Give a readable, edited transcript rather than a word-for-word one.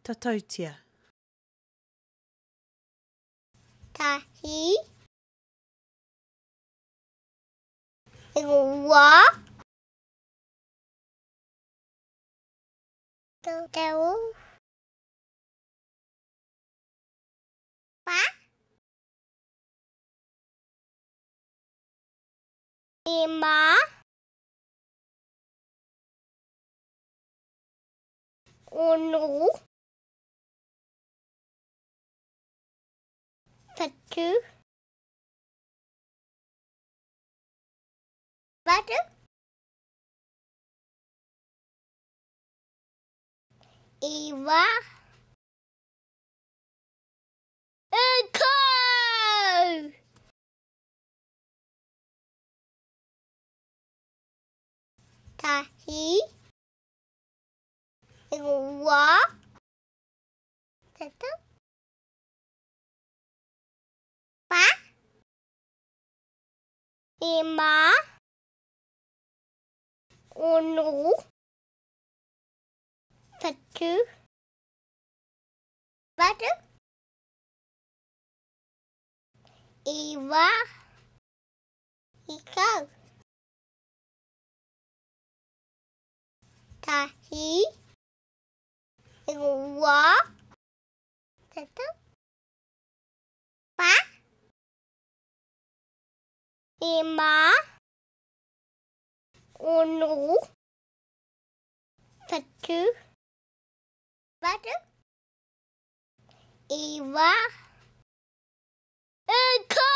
Tatautia. Tahi. Rua. Tau. Wha. Lima. Ono. Whatu. Whatu. Iwa. Eko! Tahi. Rua. Tata. Wha. Lima. Ono. Whatu. Whatu. Iwa. Ikau. Tahi. Rua. Tata. Wha. Lima. Ono. Whatu. Whatu. Iwa. Eko!